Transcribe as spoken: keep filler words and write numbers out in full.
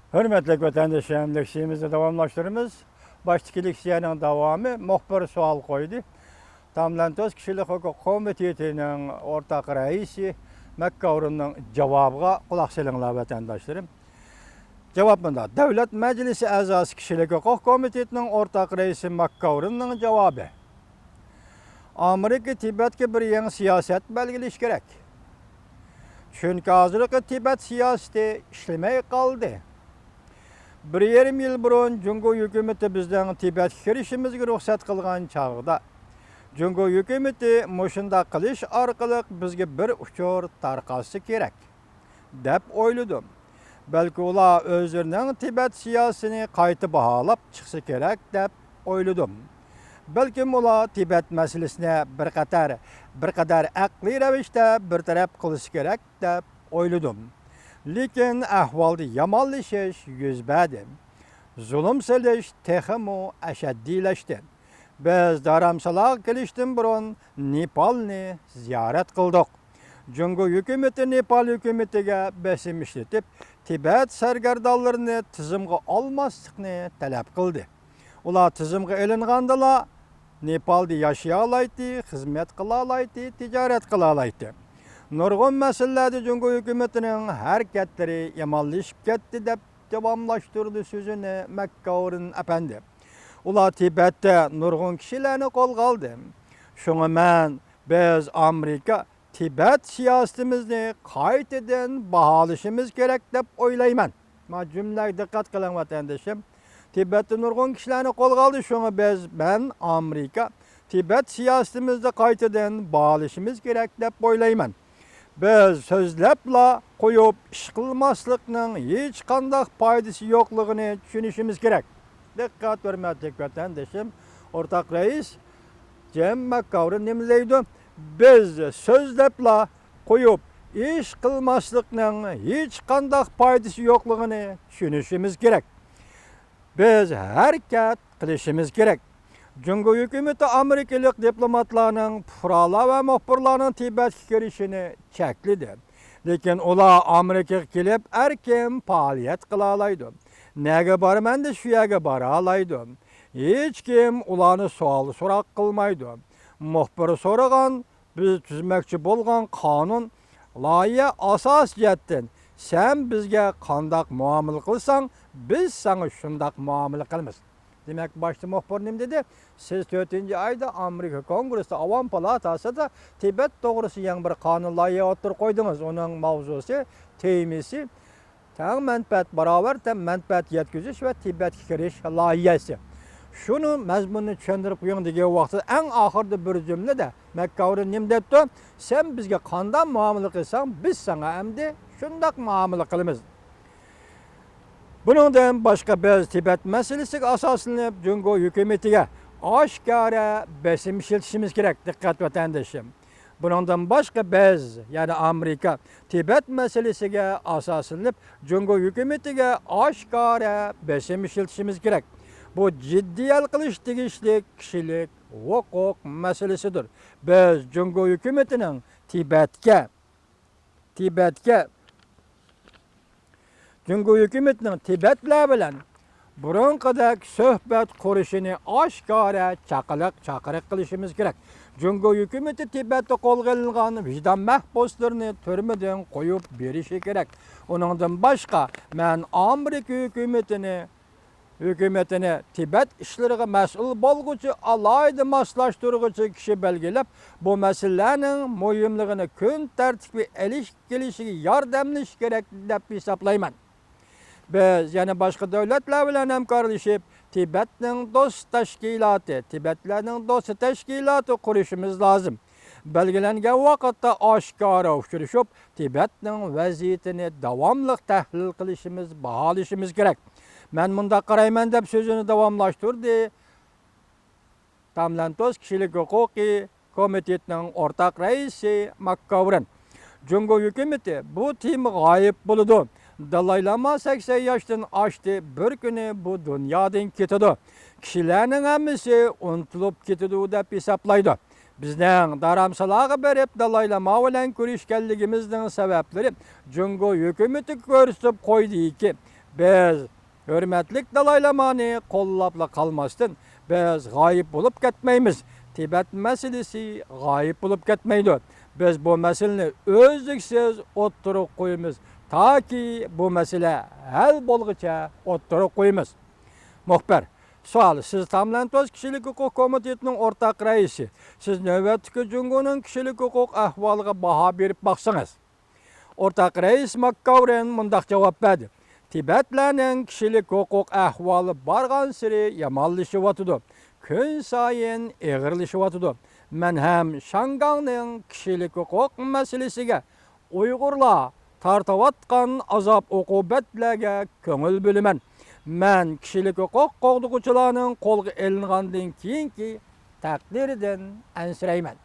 ھۆرمەتلىك ۋەتەندىشىم، لېكسىيەمىزنى داۋاملاشتۇرىمىز. باشتىكى لېكسىيەنىڭ داۋامى، مۇخبىر سوئال قويدى. تاملەنتوس كىشىلىك ھوقۇق كومىتېتىنىڭ ئورتاق رەئىسى مەككاۋرىننىڭ جاۋابىغا قۇلاق سېلىڭلار، ۋەتەنداشلىرىم. جاۋاب مۇنداق: دۆلەت مەجلىسى ئەزاسى، كىشىلىك ھوقۇق كومىتېتىنىڭ ئورتاق رەئىسى ماككاۋرىننىڭ جاۋابى. ئامېرىكا تىبەتكە بىر يېڭى سىياسەت بەلگىلىشى كېرەك. چۈنكى ھازىرقى تىبەت سىياسىتى ئىشلىمەي قالدى. بىر يېرىم يىل بۇرۇن جۇڭگو ھۆكۈمىتى بىزنىڭ تىبەتكە كىرىشىمىزگە رۇخسەت قىلغان چاغدا، جۇڭگو ھۆكۈمىتى مۇشۇنداق قىلىش ئارقىلىق بىزگە بىر ئۇچۇر تارقاتسا كېرەك، دەپ ئويلىدىم. بەلكى ئۇلار ئۆزلىرىنىڭ تىبەت سىياسىتىنى قايتا باھالاپ چىقسا كېرەك، دەپ ئويلىدىم. بەلكىم ئۇلار تىبەت مەسىلىسىنى بىر قەدەر، بىر قەدەر ئەقلىي رەۋىشتە بىر تەرەپ قىلسا كېرەك، دەپ ئويلىدىم. لېكىن ئەھۋالدا يامانلىشىش يۈز بەردى. زۇلۇم سېلىش تېخىمۇ ئەشەددىيلەشتى. بىز دارامسالاغا كېلىشتىن بۇرۇن نېپالنى زىيارەت قىلدۇق. جۇڭگو ھۆكۈمىتى نېپال ھۆكۈمىتىگە بېسىم ئىشلىتىپ، تىبەت سەرگەردانلىرىنى تىزىمغا ئالماسلىقنى تەلەپ قىلدى. ئۇلار تىزىمغا ئېلىنغاندىلا، نېپالدا ياشىيالايتتى، خىزمەت قىلالايتتى، تىجارەت قىلالايتتى. نۇرغۇن مەسىلىلەردە جۇڭگو ھۆكۈمىتىنىڭ ھەرىكەتلىرى يامانلىشىپ كەتتى، دەپ داۋاملاشتۇردى سۆزىنى مەككاۋرىن ئەپەندى. ئۇلار تىبەتتە نۇرغۇن كىشىلەرنى قولغا ئالدى. شۇڭا مەن، بىز ئامېرىكا تىبەت سىياسىتىمىزنى قايتىدىن باھالىشىمىز كېرەك دەپ ئويلايمەن. مانا جۈملىگە دىققەت قىلىڭ، ۋەتەندىشىم. تىبەتتە نۇرغۇن كىشىلەرنى قولغا ئالدى، شۇڭا بىز، مەن ئامېرىكا تىبەت سىياسىتىمىزنى قايتىدىن باھالىشىمىز كېرەك دەپ ئويلايمەن. بىز سۆزلەپلا قويۇپ ئىش قىلماسلىقنىڭ ھېچقانداق پايدىسى يوقلۇقىنى چۈشىنىشىمىز كېرەك. دىققەت، ھۆرمەتلىك ۋەتەندىشىم، ئورتاق رەئىس جېم ماككاۋرىن نېمە دەيدۇ؟ بىز سۆزلەپلا قويۇپ ئىش قىلماسلىقنىڭ ھېچقانداق پايدىسى يوقلۇقىنى چۈشىنىشىمىز كېرەك. بىز ھەرىكەت قىلىشىمىز كېرەك. جۇڭگو ھۆكۈمىتى ئامېرىكىلىق دىپلوماتلارنىڭ، پۇقرالار ۋە مۇخبىرلارنىڭ تىبەتكە كىرىشىنى چەكلىدى. لېكىن ئۇلار ئامېرىكىغا كېلىپ ئەركىن پائالىيەت قىلالايدۇ. نەگە بارىمەن دېسە، شۇ يەرگە بارالايدۇ. ھېچكىم ئۇلارنى سوئال سوراق قىلمايدۇ. مۇخبىر سورىغان، بىز تۈزمەكچى بولغان قانۇن، لايىھە ئاساسىي جەھەتتىن سەن بىزگە قانداق مۇئامىلە قىلساڭ، بىز ساڭا شۇنداق مۇئامىلە قىلىمىز. دېمەك، باشتا مۇخبىر نېمە دېدى؟ سىز تۆتىنچى ئايدا ئامېرىكا كونگرېسسىدا، ئاۋام پالاتاسىدا تىبەت توغرىسىدا يېڭى بىر قانۇن لايىھە ئوتتۇرىغا قويدىڭىز. ئۇنىڭ ماۋزۇسى، تېمىسى تەڭ مەنپەئەت، باراۋەر تەڭ مەنپەئەت يەتكۈزۈش ۋە تىبەتكە كىرىش لايىھەسى. شۇنىڭ مەزمۇنىنى چۈشەندۈرۈپ قويۇڭ دېگەن ۋاقتىدا، ئەڭ ئاخىرىدا بىر جۈملىدە مەككاۋرىن نېمە دەپتۇ؟ سەن بىزگە قانداق مۇئامىلە قىلساڭ، بىز ساڭا ئەمدى شۇنداق مۇئامىلە قىلىمىز. بۇنىڭدىن باشقا، بىز تىبەت مەسىلىسىگە ئاساسلىنىپ جۇڭگو ھۆكۈمىتىگە ئاشكارا بېسىم ئىشلىتىشىمىز كېرەك، دىققەت ۋەتەندىشىم. بۇنىڭدىن باشقا، بىز، يەنى ئامېرىكا، تىبەت مەسىلىسىگە ئاساسلىنىپ جۇڭگو ھۆكۈمىتىگە ئاشكارا بېسىم ئىشلىتىشىمىز كېرەك. بۇ جىددىي ھەل قىلىش تېگىشلىك كىشىلىك ھوقۇق مەسىلىسىدۇر. بىز جۇڭگو ھۆكۈمىتىنىڭ تىبەتكە، تىبەتكە جۇڭگو ھۆكۈمىتىنىڭ تىبەتلەر بىلەن بۇرۇنقىدەك سۆھبەت قۇرۇشىنى ئاشكارا چاقىلىق، چاقىرىق قىلىشىمىز كېرەك. جۇڭگو ھۆكۈمىتى تىبەتتە قولغا ئېلىنغان ۋىجدان مەھبۇسلىرىنى تۈرمىدىن قويۇپ بېرىشى كېرەك. ئۇنىڭدىن باشقا، مەن ئامېرىكا ھۆكۈمىتىنى ھۆكۈمىتىنى تىبەت ئىشلىرىغا مەسئۇل بولغۇچى ئالاھىدە ماسلاشتۇرغۇچى كىشى بەلگىلەپ، بۇ مەسىلىلەرنىڭ مۇھىملىقىنى كۈن تەرتىپكە ئېلىشىپ كېلىشىگە ياردەملىشىش كېرەك دەپ ھېسابلايمەن. بىز يەنە باشقا دۆلەتلەر بىلەن ھەمكارلىشىپ، تىبەتنىڭ دوست تەشكىلاتى، تىبەتلەرنىڭ دوستى تەشكىلاتى قۇرۇشىمىز لازىم. بەلگىلەنگەن ۋاقىتتا ئاشكارا ئۇچرىشىپ، تىبەتنىڭ ۋەزىيىتىنى داۋاملىق تەھلىل قىلىشىمىز، باھالىشىمىز كېرەك. مەن مۇنداق قارايمەن، دەپ سۆزىنى داۋاملاشتۇردى تاملەنتوس كىشىلىك ھوقۇقى كومىتېتىنىڭ ئورتاق رەئىسى ماككاۋرىن. جۇڭگو ھۆكۈمىتى بۇ تېما غايىب بولىدۇ. دالاي لاما سەكسەن ياشتىن ئاشتى، بىر كۈنى بۇ دۇنيادىن كېتىدۇ. كىشىلەرنىڭ ھەممىسى ئۇنتۇلۇپ كېتىدۇ، دەپ ھېسابلايدۇ. بىزنىڭ دارامسالاغا بېرىپ دالاي لاما بىلەن كۆرۈشكەنلىكىمىزنىڭ سەۋەبلىرى جۇڭگو ھۆكۈمىتىگە كۆرسىتىپ قويدىكى، بىز ھۆرمەتلىك دالاي لامانى قوللاپلا قالماستىن، بىز غايىب بولۇپ كەتمەيمىز. تىبەت مەسىلىسى غايىب بولۇپ كەتمەيدۇ. بىز بۇ مەسىلىنى ئۈزلۈكسىز ئوتتۇرىغا قويىمىز، تاكى بۇ مەسىلە ھەل بولغۇچە ئوتتۇرىغا قويىمىز. مۇخبىر، سوئال، سىز تاملەنتوس كىشىلىك ھوقۇق كومىتېتىنىڭ ئورتاق رەئىسى. سىز نۆۋەتتىكى جۇڭگونىڭ كىشىلىك ھوقۇق ئەھۋالىغا باھا بېرىپ باقسىڭىز. ئورتاق رەئىس ماككاۋرېن مۇنداق جاۋاب بەردى: تىبەتلەرنىڭ كىشىلىك ھوقۇق ئەھۋالى بارغانسېرى يامانلىشىۋاتىدۇ، كۈنسايىن ئېغىرلىشىۋاتىدۇ. مەن ھەم شياڭگاڭنىڭ كىشىلىك ھوقۇق مەسىلىسىگە، ئۇيغۇرلار تارتىۋاتقان ئازاب-ئوقۇبەتلەرگە كۆڭۈل بۆلىمەن. مەن كىشىلىك ھوقۇق قوغدىغۇچىلارنىڭ قولغا ئېلىنغاندىن كېيىنكى تەقدىرىدىن ئەنسىرەيمەن.